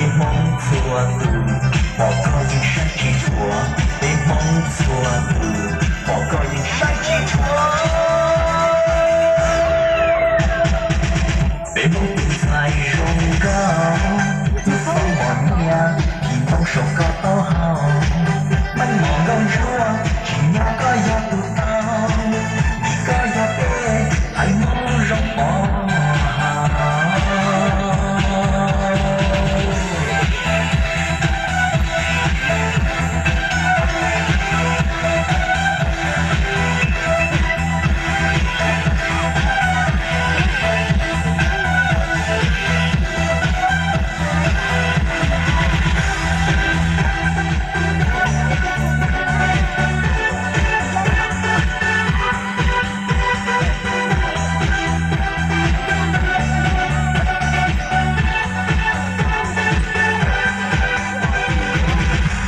Peb Hmoob txhua tus, pom koj yeej saib tsis tshua. Peb Hmoob txhua tus, pom koj yeej saib tsis tshua. Peb Hmoob tus ntxhais zoo nkauj, lub fob mos nyiaj, phim ntoo saum koj taub hau. Meej mom nkauj ntsuab, tsim nyog koj yog tus tau, vim koj yog peb haiv Hmoob lub zoo pov haum.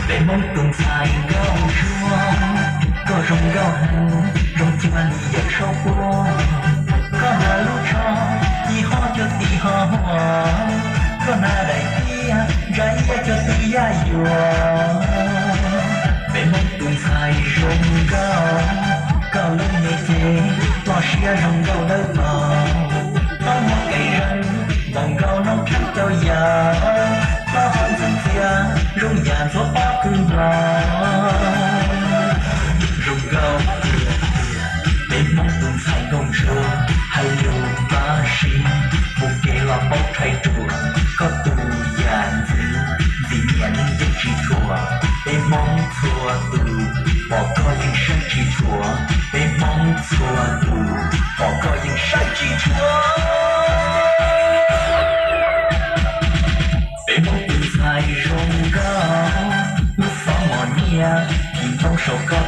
Peb Hmoob tus ntxhais nkauj ntsuab, koj zoo nkauj heev, zoo cuag li yawm saub puab. Koj hnav lub tsho ci ho cuag tis ho huam, koj hnav daim tiab ntsa iab cuag tus yaj yuam. Peb Hmoob tus ntxhais zoo nkauj, koj lub me cev loj siab zoo nkauj dawb paug, taub hau kev zeeg npaum nkaus noob rheeb cau yam, plaub hau ntxeev txias zoo yam ntxhuav pob kws nplaum. Zoo nkauj tiag tiag, peb Hmoob tus ntxhais nkauj ntsuab, hais lus npab sib, mus kev los paub rhais ruam, koj tus yam ntxwv, ntxim nyiam yeej tsis thuam. Peb Hmoob txhua tus, pom koj yeej saib tsis tshua. Peb Hmoob txhua tus, pom koj yeej saib tsis tshua. Peb Hmoob tus ntxhais zoo nkauj, lub fob mos nyiaj, phim ntoo saum koj